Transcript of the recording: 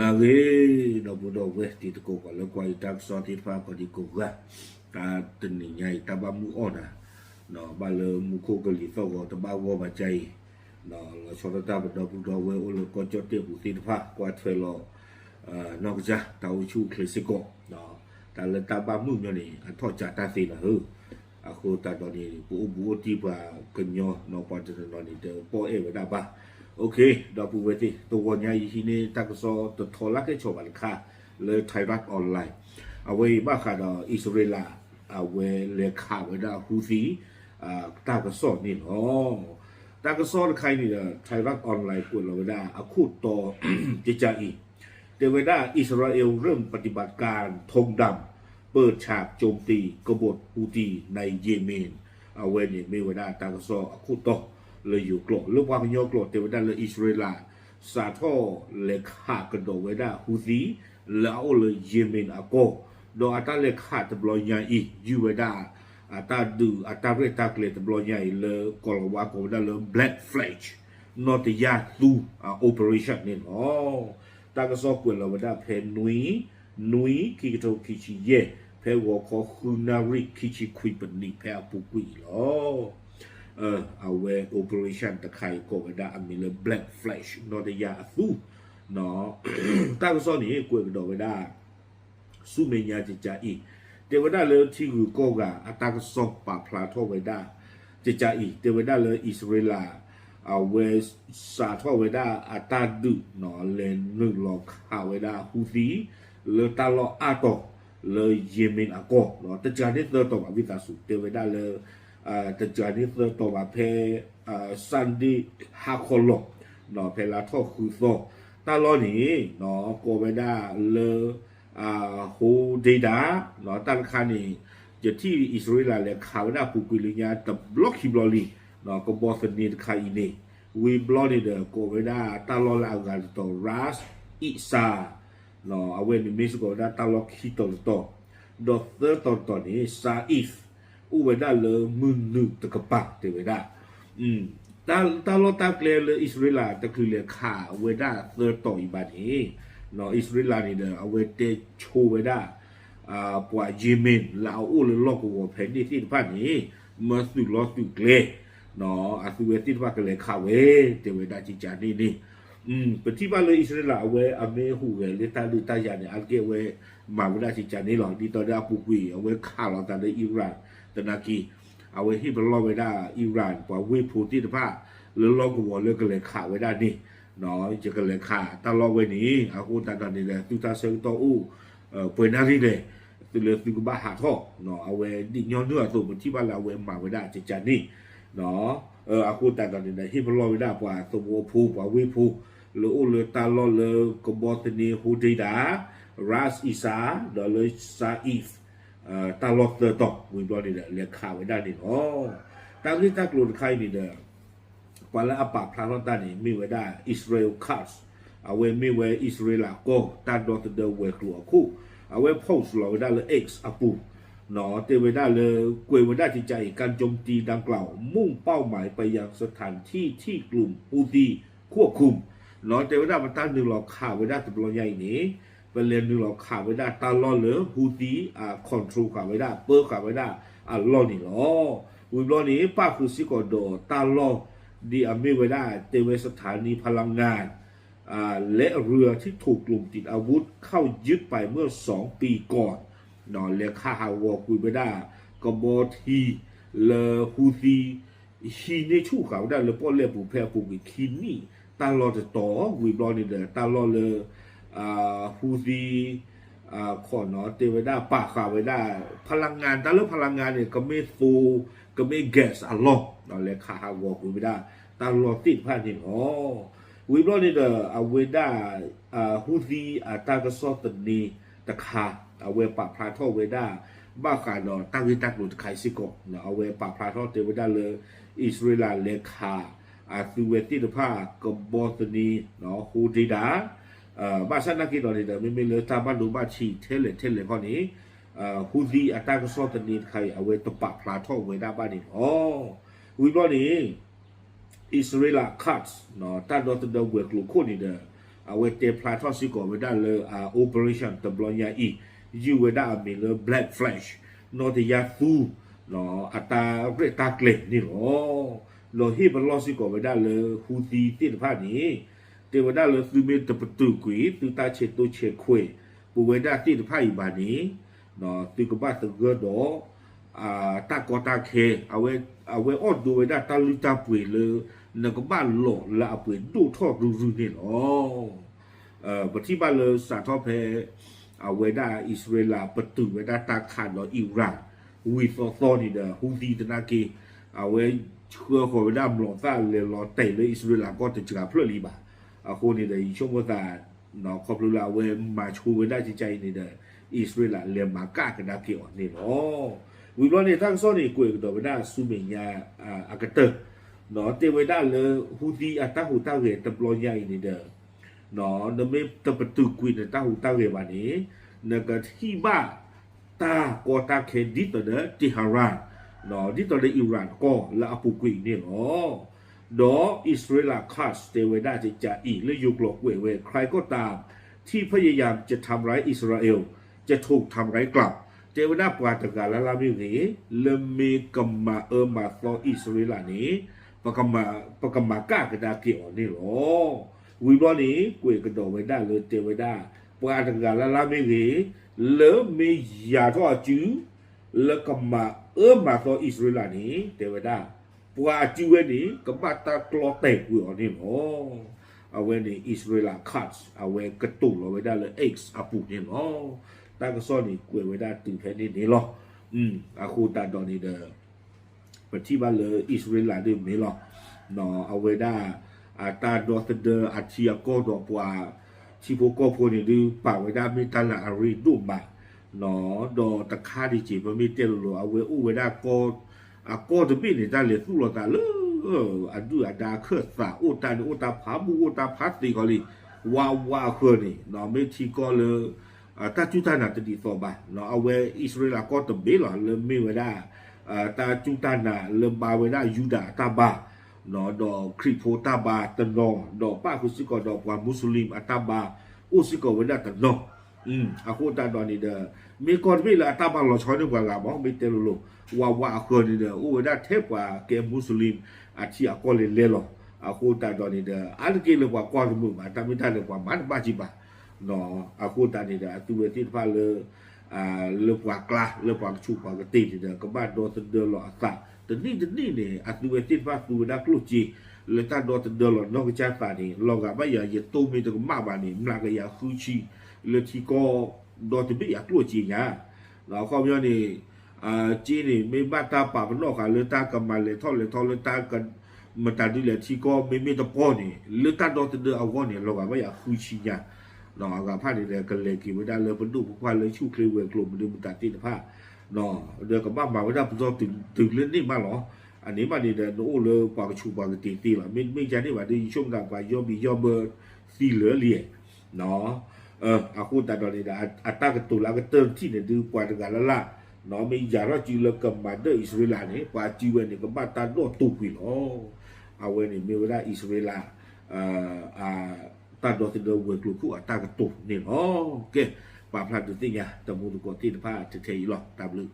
အဂ့ၤ, ဒီပုၢ်ဒီဝဲၢ်တံၤသကိး ပှၤလၢကွၢ်ယတၢ်ကစီၣ်သ့ၣ်တဖၣ် ကိးဒံကိးဂၤ, တၢ်တနံၤညါအံၤ တၢ်ဘၣ်မုာ်အီၣ်နၤ, ဘၣ်လၢမူခိၣ်ကလံၤသီၣ်ဂီၤတဘၣ်ဂီၢ်ဘၣ်ကါအံၤ, လီၤဆီဒၣ်တၢ်ပဒီပုၢ်ဒီဝဲၢ်အိၣ်လၢကီၢ်ကၠီၣ်တဲၣ်ပူၤသ့ၣ်တဖၣ် ကွၢ်ထွဲလီၤ နီၢ်ကစၢ် တၢ်အိၣ်ဆူၣ်အိၣ်ချ့စ့ၢ်ကီး, တၢ်လၢတၢ်ဘၣ်မုာ်ညီန့ၣ် အထီၣ်ကးတၢ်သ့လီၤဧၢ. အဃိသတးဒီးန့ၣ် ပအိၣ်ဘူးအိၣ်တံၢ်ပှၤကညီနီၤ ပှၤတနီၤနီၤန့ၣ် တပီၢ်အဲၣ်ဝဲဒၣ်ဘၣ်. ဒီပုၢ်ဝဲၢ်သ့ၣ် တဂီၤညါအံၤဟံးန့ၢ်တၢ်ကစီၣ်တထီလၢခဲဆီဘၣ်တခါ လၢ Thairath Online, အဝဲအံၤဘၣ်ဃးဒီးအံၣ်စရ့လး အဝဲလဲၤခးဝဲဒၣ် Houthi တၢ်ကစီၣ်န့ၣ်လီၤ. တၢ်ကစီၣ်တခါအံၤန့ၣ်ဒီး Thairath Online ကွဲးလီၤဝဲဒၣ်အခိၣ်တီ ကကးအံၤ, တဲဝဲဒၣ် อิสราเอลเริ่มปฏิบัติการธงดำ เปิดฉากโจมตีกบฏฮูตีในเยเมน အဝဲန့ၣ်မ့ၢ်ဝဲဒၣ်တၢ်ကစီၣ်အခိၣ်တီ လၢယိၤကျိာ်, လၢပှၤကညီကျိာ်တဲဝဲဒၣ်လၢအံၣ်စရ့လး စးထီၣ်လဲၤခးကဒီးဝဲဒၣ် Houthi လၢအအိၣ်လၢ Yemen အကီၢ်, ဒီးအတၢ်လဲၤခးတဘျီညါအံၤ ယုၢ်ဝဲဒၣ် အတၢ်ဒုးအတၢ်ရဲၣ်တၢ်ကျဲၤတဘျီညါအံၤ လၢကိၤလၤဝါကိးဝဲဒၣ်လၢ Black Flag နီၢ်တယၢ်သူ operation န့ၣ်လီၤ. တၢ်ကစီၣ်ကွဲးလီၤဝဲဒၣ်ဖဲနွံ နွံ ခံကထိခံဆံယဲၢ် ဖဲဂီၤခီဃုနၣ်ရံၣ်ခံဆံခွံပနံး ဖဲအပူၤကွံာ်အံၤလီၤ. အဝဲ operation တခါအံၤကိးဝဲဒၣ်အမံၤလၢ Black Flag နီၢ်တယၢ်အသူ တၢ်ကစီၣ်န့ၣ် ကွဲးကဒီးဝဲဒၣ် ဆူမဲာ်ညါကကးအံၤ, တဲဝဲဒၣ်လၢထံဂုၤကီၢ်ဂၤအတၢ်ကစီၣ်ပာ်ဖျါထီၣ်ဝဲဒၣ် ကကးအံၤ တဲဝဲဒၣ်လၢအံၣ်စရ့လး အဝဲစးထီၣ်ဝဲဒၣ်အတၢ်ဒုး လဲၤနုာ်လီၤခးဝဲဒၣ် Houthi လၢတၢ်လီၢ်အါတီၤ လၢ Yemen အကီၢ်, တကးန့ၣ်သၢတီၤဘၣ် ဝံသးစူၤ တဲဝဲဒၣ်လၢ တကးန့ၣ်သၢတီၤဘၣ် ဖဲ Sunday ဟါခီလီၤ ဖဲလါထီၣ်ဃုသီ တၢ်လီၢ်န့ၣ် ကိးဝဲဒၣ်လၢ Hodeidah တၢ်တခါန့ၣ် ယထံၣ်အံၣ်စရ့လးလဲၤခးဝဲဒၣ်ပူၤကွံာ်လၢညါတဘျီခံဘျီလံ ကဘီသန့တခါအံၤန့ၣ်, ဝံၤဘျီန့ၣ်ဒီး ကိးဝဲဒၣ်တၢ်လီၢ်လၢအဂၤတတီၤ Ras Isa အဝဲန့ၣ်မ့ၢ်စ့ၢ်ကီးဝဲဒၣ်တၢ်လီၢ်ခံတီၤတတီၤ, ဒီးသၢတီၤတတီၤန့ၣ် Saif အိၣ်ဝဲဒၣ်လၢမုၢ်နုာ်တကပၤတဲဝဲဒၣ် တၢ်လီၢ်တၢ်ကျဲလၢအံၣ်စရ့လးတချုးလဲၤခးဝဲဒၣ်သၢတီၤအံၤဘၣ်န့ၣ်, အံၣ်စရ့လးန့ၣ်ဒီး အဝဲတဲဆိဝဲဒၣ် ပှၤ Yemen လၢအအိၣ်လၢလီၢ်ကဝီၤဖဲန့ၣ်သ့ၣ်တဖၣ်န့ၣ် မၢသုးလီၢ်သုးကျဲ အသုဝဲသ့ၣ်တဖၣ်ကလဲၤခးဝဲ တဲဝဲဒၣ်ကကးန့ၣ်န့ၣ်, ပထံၣ်ဘၣ်လၢအံၣ်စရ့လးအဝဲအမ့ၢ်ဟူးဂဲၤလၢတၢ်ဒုးတၢ်ယၤန့ၣ် အါတက့ၢ်အဝဲမၤဝဲဒၣ်ကကးန့ၣ်လီၤ. ဒ်သိးဒီးအပူၤကွံာ် အဝဲခးလီၤသးလၢ Iran သနာ်က့ အဝဲဟ့ၣ်ပလီၢ်ဝဲဒၣ် Iran ပှၤဝ့ၢ်ဖိသ့ၣ်တဖၣ် လၢလီၢ်ကဝီၤလၢကလဲၤခးဝဲဒၣ်န့ၣ်, ယကလဲၤခးတၢ်လီၢ်ဝဲန့ၣ် အဃိသတးဒီးန့ၣ်ဒီး သုတၢ်ဆၢကတီၢ်အိၣ် ပှဲၤနၣ်ရံၣ်လဲၣ် သုလၢသုကဘၣ်ဟးထီၣ်, အဝဲဒ်ညီနုၢ်အသိး ပထံၣ်ဘၣ်လၢအဝဲမၤဝဲဒၣ်ကကးန့ၣ်, အဃိသတးဒီးန့ၣ်ဒီး ဟ့ၣ်ပလီၢ်ဝဲဒၣ်ပှၤသဝီဖိ ပှၤဝ့ၢ်ဖိ လၢအိၣ်လၢတၢ်လီၢ်လၢကဘီသန့ Hodeidah, Ras Isa ဒီးလၢ Saif တၢ်လီၢ်သၢတီၤ ဝံၤဘျီန့ၣ်ဒီး လဲၤခးဝဲဒၣ်န့ၣ်လီၤ. တၢ်ဂ့ၢ်တၢ်ကျိၤတခါအံၤန့ၣ်ဒီး ပှၤလၢအပာ်ဖျါထီၣ်တၢ်န့ၣ် မ့ၢ်ဝဲဒၣ် Israel Katz, အဝဲမ့ၢ်ဝဲအံၣ်စရ့လးကီၢ် တၢ်ဒီသဒၢဝဲၤကျိၤအခိၣ်, အဝဲ post လီၤဝဲဒၣ်လၢ X အပူၤ, တဲဝဲဒၣ်လၢ ကွဲးဝဲဒၣ်ကကးအံၤ การโจมตีดังกล่าว มุ่งเป้าหมายไปยังสถานที่ที่กลุ่มฮูตี้ควบคุม တဲဝဲဒၣ်ပတၢ်နုာ်လီၤခးဝဲဒၣ်တဘျီညါအံၤန့ၣ် ပလဲၤနုာ်လီၤခးဝဲဒၣ်တၢ်လီၢ်လၢ Houthi အ control ဃာ်ဝဲဒၣ် ပၢဃာ်ဝဲဒၣ်အလီၢ်န့ၣ်လီၤ. ဝံၤဘျီန့ၣ် ပၣ်ဃုာ်စ့ၢ်ကီးဒီးတၢ်လီၢ် ဒ်အမ့ၢ်ဝဲဒၣ် တဲဝဲ สถานีพลังงาน และเรือที่ถูกกลุ่มติดอาวุธเข้ายึดไปเมื่อสองปีก่อน လဲၤခးဟးဂီၤကွံာ်ဝဲဒၣ် ကဘီထံ လၢ Houthi ဟံးန့ၢ်ဆူၣ်ဃာ်ဝဲဒၣ်လၢပီၣ်လဲၣ်ပူၤဖဲအပူၤကွံာ်ခံနံၣ် တၢ်လီၢ်တတီၤ ဝံၤဘျီန့ၣ်ဒီး တၢ်လီၢ်လၢ Houthi တဲဝဲဒၣ်ပာ်ဃာ်ဝဲဒၣ် พลังงาน တၢ်လၢ พลังงาน န့ၣ် ကမ့ၢ်သိ ကမ့ၢ် gas အလီၢ် လဲၤခးဟးဂီၤကွံာ်ဝဲဒၣ် တၢ်လီၢ်သ့ၣ်တဖၣ်န့ၣ်လီၤ. ဝံၤဘျီန့ၣ်ဒီး အဝဲဒၣ် Houthi အတၢ်ကစီၣ်သန့တခါ အဝဲပာ်ဖျါထီၣ်ဝဲဒၣ် ဘၣ်ဃးဒီးတၢ်ဂ့ၢ်တၢ်ကျိၤတခါအံၤစ့ၢ်ကီး အဝဲပာ်ဖျါထီၣ်တဲဝဲဒၣ်လၢ အံၣ်စရ့လးလဲၤခး အသုဝဲသ့ၣ်တဖၣ်ကဘီသန့ Hodeidah ဘၣ်ဆၣ်နာ်က့ဒီးန့ၣ်ဒီး မ့မ့ၢ်လၢတၢ်ဘၣ်ဒိဘၣ်ထံးထဲလဲၣ်ထဲလဲၣ်ခီန့ၣ် Houthi အတၢ်ကစီၣ်သန့တခါအံၤ အဝဲတပာ်ဖျါထီၣ်ဝဲဒၣ်ဘၣ်န့ၣ်လီၤ. ဝံၤဘျီန့ၣ် အံၣ်စရ့လး Katz တၢ်ဒီသဒၢဝဲၤကျိၤခိၣ်န့ၣ်ဒီး အဝဲတဲဖျါထီၣ်စ့ၢ်ကီးဝဲဒၣ်လၢ operation တဘျီညါအံၤ ယုၢ်ဝဲဒၣ်အမံၤလၢ Black Flag နီၣ်တယါသူ အတၢ်ရဲၣ်တၢ်ကျဲၤန့ၣ်လီၤ. ဒီးဟ့ၣ်ပလီၢ်စ့ၢ်ကီးဝဲဒၣ်လၢ Houthi သ့ၣ်တဖၣ်န့ၣ် တဲဝဲဒၣ်လၢသုမ့ၢ်တပတုာ်ကွံာ် သုတၢ်ဆဲးတိၢ်ဆဲးခွဲး ပဝဲဒၣ်သ့ၣ်တဖၣ်အံၤဘၣ်န့ၣ် သုကဘၣ်သဂၢၢ်ဒီး တၢ်ကီတၢ်ခဲ အဝဲအီၣ်ဒိဝဲဒၣ်တၢ်လုၢ်တၢ်ပှ့ၤလၢ နကဘၣ်လီၤလၢအပှ့ၤဒိၣ်ထီၣ်ရုၢ်ရုၢ်န့ၣ်လီၤ. ပထံၣ်ဘၣ်လၢစးထီၣ်ဖဲ အဝဲဒၣ်အံၣ်စရ့လးပတုာ်ဝဲဒၣ်တၢ်ခးဒီး Iran ဝံၤသီသီန့ၣ်ဒီး Houthi သနာ်က့ အဝဲဆှၢဃီၤဝဲဒၣ်မျိာ်သၣ်လဲၤလီၤတဲာ်လၢအံၣ်စရ့လးကီၢ်တစှၤဖျၢၣ်လံဘၣ်. အဃိန့ၣ်ဒီး ယဆိကမိၣ်သး ခီဖျိလၢအဝဲမၤဆိဝဲဒၣ်ကကါအံၤန့ၣ်ဒီး အံၣ်စရ့လးလဲၤမၤကၣ်ကဒါက့ၤအီၤန့ၣ်လီၤ. ဝံၤဘျီန့ၣ် တၢ်ကစီၣ်န့ၣ် ကွဲးကဒီးဝဲဒၣ်ဆူမဲာ်ညါ အကတၢၢ် တဲဝဲဒၣ်လၢ Houthi အတၢ်ဟူးတၢ်ဂဲၤတဘျီညါအံၤန့ၣ်ဒီး နမ့ၢ်တပတုာ်ကွံာ်နတၢ်ဟူးတၢ်ဂဲၤဘၣ်န့ၣ် နကထံၣ်ဘၣ်တၢ်ကီတၢ်ခဲဒ်သိးဒီး Tehran ဒ်သိးဒီး Iran ကီၢ်လၢအပူၤကွံာ်အံၤန့ၣ်လီၤ. ဒီးအံၣ်စရ့လး Quds တဲဝဲဒၣ်ကကါအံၤ လၢယိၤကျိာ်ကွဲးဝဲ ใครก็ตามที่พยายามจะทำร้ายอิสราเอล จะถูกทำร้ายกลับ တဲဝဲဒၣ်ပှၤတဂၤလၢ်လၢ်မ့ၢ်ဂ့ၤ လၢမ့ၢ်ကမၤအၢမၤသီအံၣ်စရ့လးန့ၣ် ပကမၤကၣ်ကဒါက့ၤအီၤန့ၣ်လီၤ. ဝံၤဘျီန့ၣ် ကွဲးကဒီးဝဲဒၣ်လၢတဲဝဲဒၣ် ပှၤတဂၤလၢ်လၢ်မ့ၢ်ဂ့ၤ လၢမ့ၢ်ယၤထီၣ်အစု လၢကမၤအၢမၤသီအံၣ်စရ့လးန့ၣ် တဲဝဲဒၣ် ပှၤအစုဝဲန့ၣ် ကဘၣ်တၢ်ကျီတဲာ်ကွံာ်အီၤန့ၣ်လီၤ. အဝဲန့ၣ် အံၣ်စရ့လး Quds အဝဲကတိၤလီၤဝဲဒၣ်လၢ X အပူၤန့ၣ်လီၤ. တၢ်ကစီၣ်န့ၣ်ကွဲးဝဲဒၣ်တုၤဖဲန့ၣ်န့ၣ်လီၤ. အဃိသတးဒီးန့ၣ်ဒီး ပထံၣ်ဘၣ်လၢအံၣ်စရ့လးဒ်မ့ၢ်လီၤ. အဝဲဒၣ် အတၢ်ဒီသဒၢအထံအကီၢ်ဒီးပှၤထံဖိကီၢ်ဖိန့ၣ်ဒုး ပာ်ဝဲဒၣ်မ့ၢ်တၢ်လၢအရ့ဒိၣ်မး ဒီးတခါဒံးက့ၤ ပမ့ၢ်တဲလိၤလိၤ အဝဲအိၣ်ဝဲဒၣ် အကီၢ်တဘ့ၣ်န့ၣ် တၢ်လဲၤသူၣ်လီၤသးလၢ အဒုၣ်အဒါအခၢၣ်သး အိၣ်တၢ်န့ၣ် အိၣ်တၢ်ဖးဘူၣ် အိၣ်တၢ်ဖးသ့ကီးလံ. ဝးဝးအဃၢၤန့ၣ် မ့ၢ်ထံကီၢ်လၢ တၢ်စူၢ်တၢ်နာ်တဒ်သိးဘၣ်. အဝဲအံၣ်စရ့လးကီၢ်တဘ့ၣ်လီၤ လၢမ့ၢ်ဝဲဒၣ် တၢ်စူၢ်တၢ်နာ်လၢဘါဝဲဒၣ်ယူဒၤအတၢ်ဘါ ဒီးခရံာ်ဖိတၢ်ဘါတနီၤ ဒီးပၣ်ဃုာ်စ့ၢ်ကီးဒီးပှၤမူစလ့ၣ်အတၢ်ဘါ အိၣ်စ့ၢ်ကီးဝဲဒၣ်တနီၤ. အဃိသတးဒီးန့ၣ်ဒီး မ့ၢ်ကီၢ်တဘ့ၣ်လၢအတၢ်ဘါလီၤဆီန့ၢ်ပှၤဂၤမး မ့ၢ်တဲလိၤလိၤ ဝးဝးအဃၢၤန့ၣ်ဒီး အိၣ်ဝဲဒၣ်ထဲပှၤကဲမူစလ့ၣ်အထံအကီၢ်လဲၤလဲၤလီၤ. အဃိသတးဒီးန့ၣ်ဒီး အါတက့ၢ်လၢပှၤကွၢ်တမုာ်ဘၣ် တၢ်မ့ၢ်တၢ်လၢပှၤမၤတဘၣ်ကံဘၣ်. အဃိသတးန့ၣ်ဒီး အသုဝဲသ့ၣ်တဖၣ်လၢ လၢပှၤကျါ လၢပှၤကဆူးပှၤကတ့ၢ်န့ၣ်ဒီး ကဘၣ်ဒီသဒၢလီၤအသး တနံၣ်တနံၣ်န့ၣ် အသုဝဲသ့ၣ်တဖၣ်သူဝဲဒၣ်ကျိၣ်စ့ လၢတၢ်ဒီသဒၢလီၤနီၢ်ကစၢ်သးန့ၣ် လီၤဂာ်ဘၣ်ယၤ ယတိၢ်မ့ၢ်တကမၣ်ဘၣ်န့ၣ် မျးကယၤဃုဆံ လၢထံကီၢ်ဒီတဘ့ၣ်အကျိၣ်စ့ညါ အခီပညီန့ၣ် စ့န့ၣ် မ့ၢ်ဘၣ်တၢ်ပာ်ပနီၣ်ဃာ်လၢတၢ်ကမၤလဲၤထီၣ်လဲၤထီလၢတၢ်က မတၤဒုလဲၣ်ထံကီၢ် မ့မ့ၢ်တပီၢ်န့ၣ် လၢတၢ်ဒီသဒၢအဂီၢ်န့ၣ် လီၤဂာ်ဘၣ်ယၤဃုဆံညါ အဂၤဖၣ်န့ၣ်ဒီး ကလဲၤက့ၤဝဲဒၣ်လၢပဒိၣ်ပပှၢ်လၢဆူၣ်ချ့ဝဲၤကျိၤမနုၤမတၤသ့ၣ်တဖၣ် ဒီးကဘၣ်မၤဝဲဒၣ်ပစီတုၤလၢန့ၣ်မးလီၤ. အန့ၣ်မးန့ၣ်ဒီး နအိၣ်လၢပှၤကဆူးပှၤကတ့ၢ်သ့လီၤ. မ့တမ့ၢ်ဒ်န့ၣ်ဘၣ်ဒီး ယဆိကမိၣ်သးပှၤယီၢ်ဘံယီၢ်ဘၢသံလၢာ်လံ. အဃိသတးဒီးန့ၣ်ဒီး အတၢ်ကတိၤလၢအကတၢၢ်တထံၣ်န့ၣ်ဒုး ပှၤတဂၤလၢ်လၢ် မ့ၢ်ယၤထီၣ်စုလၢကမၤဒၢၣ်အံၣ်စရ့လးန့ၣ် ပှၤစုဝဲန့ၣ် ကဘၣ်တၢ်ဒီၣ်တိာ်ကွံာ်လီၤ. အဝဲန့ၣ်မ့ၢ်ဝဲဒၣ်အံၣ်စရ့လး တၢ်ဒီသဒၢဝဲၤကျိၤခိၣ်အတၢ်ကတိၤန့ၣ်လီၤ. ကဲ ပာ်ဖျါဒုးသ့ၣ်ညါ တမူတကိးသ့ၣ်တဖၣ်ထဲအံၤလီၤ. တၢ်ဘျုး